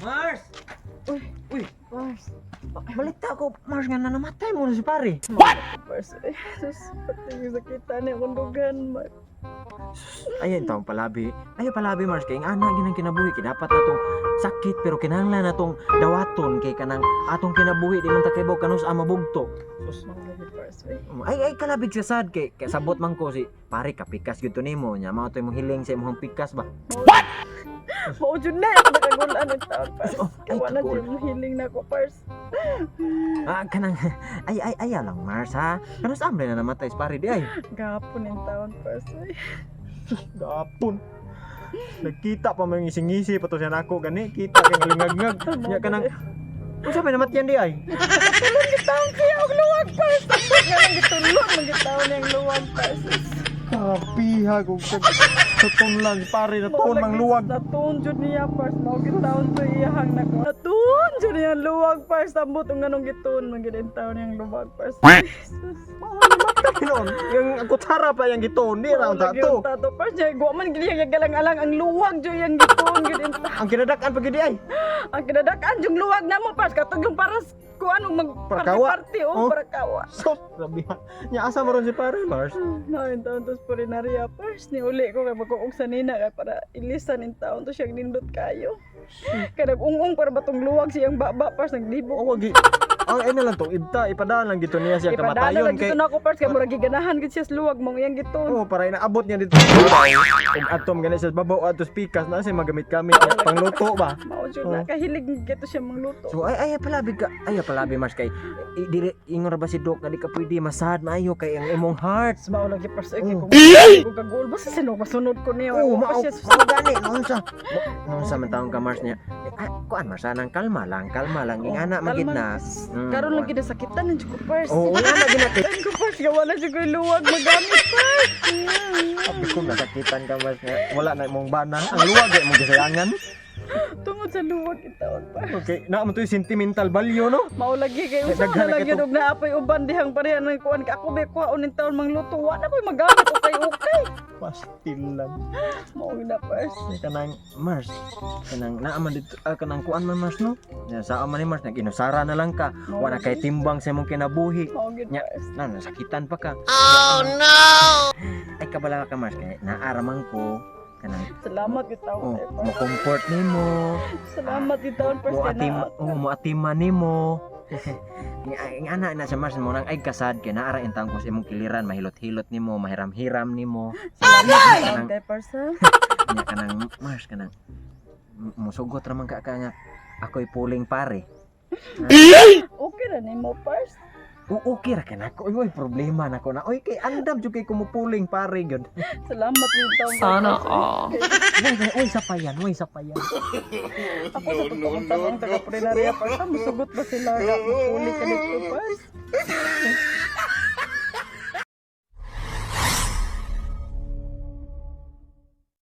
Mars! Uy, Uy, Mars. Balita ko, Mars, nga namatay mo na si pare. What? Mars, eh, sus, pati yung sakita ni akong dugan, Mars. Ayan taong palabi. Ayo palabi, Mars, kay ang ana ginang kinabuhi kay dapat natong sakit pero kinahanglan natong dawaton kay kanang atong kinabuhi di man ta kaybaw kanus ang mabugto. Sus. Mga lagi, Mars, eh. Ay kalabig sa sad kay sabot man ko si pare kapikas gyud to nimo nya mao to imong hiling sa imong pikas ba. What? Mao jud na ako nakagulan ng taon, Pars. Oh, ay, Kaya wala kagul. jud hiling na ko, Pars. Ah, kanang ay ayaw lang, Mars, ha. Kanus amre na namatay si pare di ay. Gapon ng taon, Pars, eh. Gapon. Nagkita pa man ngising-ngisi pa to siya nako gani kita kay ngalingagngag. Nya kanang unsa may namatyan di ay? Tulon gitaon siya og luwag, Pars. Tapos nga lang gitulon man gitaon niyang luwag, Pars. Kapiha kog sa lang pare na tuon mang luwag. Natuon jud niya, Pars. Mao gitaon to iyahang nako. Natuon jud niya ang luwag, Pars. Ambot og nganong gituon man gid ang taon niyang luwag, Pars. Jesus. Noon, yung kutsara pa yung gituon, di ra unta Lagi to. ang tato, Pars. Niya, guwa man gid niya galang-alang ang luwag jud iyang gituon gid ang Ang kinadak-an pa gid ay. Ang kinadakaan yung luwag na mo, Pars. Katong yung paras kuan og mag Parakawa. party oh, Oh. parakawa. So, grabe ha. Nya asa mo ron si pare, Mars? Na in taon tos purinarya, Pars. Ni uli ko kay magkuog sa nina kay para ilisan in taon to siyang nindot kayo. Kay nag-ung-ung para batong luwag siyang baba, Pars, naglibok. O wag. Ang ay na lang tong ibta, ipadaan lang gito niya siya Ipadala kamatayon lang kay dito na ako, Pars, kay murag giganahan gid siya sa luwag mong iyang giton. Oh, para inaabot niya dito. Ug atom gani sa babaw ato pikas na siya magamit kami pangluto ba. Mao jud na kahilig gito siya mangluto. So ay palabi ka, ay palabi, Mars, kay dili ingon ra ba si Doc nga di ka pwede masad maayo kay ang imong heart. Mao lagi, Pars, eh, kay Oh. kung kung kagul basta sino masunod ko niya. Oh, Wa pa mao siya mao gani noon sa noon sa man taong ka, Mars, niya. Ah, kuan, Mars, anang kalma lang, kalma lang. Oh, Ingana man gid na. Karon lang gid sakitan ng ko, Pars. Oo, oh, ingana gid na kay Sakitan ko, Pars, gawa na siya ko'y luwag magamit, Pars. Sabi ko nasakitan ka, Mars, nga wala na imong bana. Ang luwag ay imong gisayangan. Tungod sa luwag itaon, Pars. Okay, naa mo to yung sentimental value, no? Mao lagi kay usa Daghan na na lagi kay og naapoy uban dihang pareha ng kuan ka ako be kuhaon ning taon mangluto wa na ko'y magamit ukay ukay. Pastilan. Mao na, Pars. Kanang Mars, kanang naa man dito ah, kanang kuan man, Mars, no? Ya, sa man ni Mars nag-inusara na lang ka. Mao Wala kay lagi. timbang sa imong kinabuhi. Mao gid, Nya. Pars. Na nasakitan pa ka. Oh no. Ay kabala ka, Mars, kay naaraman ko kanang Salamat gid taon oh, kay, mo Pars. comfort nimo, Salamat gid taon, Pars, mo kay atim naa. oh, mo atima nimo. Nga ana na sa Mars mo nang ay kasad kay naara intang ko sa imong kiliran mahilot-hilot nimo, mahiram-hiram nimo. Salamat gid taon kay, Pars, ha. Nya kanang Mars kanang musugot ra man ka nga ako'y puling pare. Okay ra nimo, Pars. O okay ra kay nako. Uy, uy, problema nako na. Uy, kay andam jud kay kumupuling pare gyud. Salamat gid taon kay, Sana Pars. all. Uy, uy, sa payan, uy, sa payan. Ako sa totoong tanong taga Purinaria, Pars, ha, musugot ba sila nga mapuli ka dito, Pars?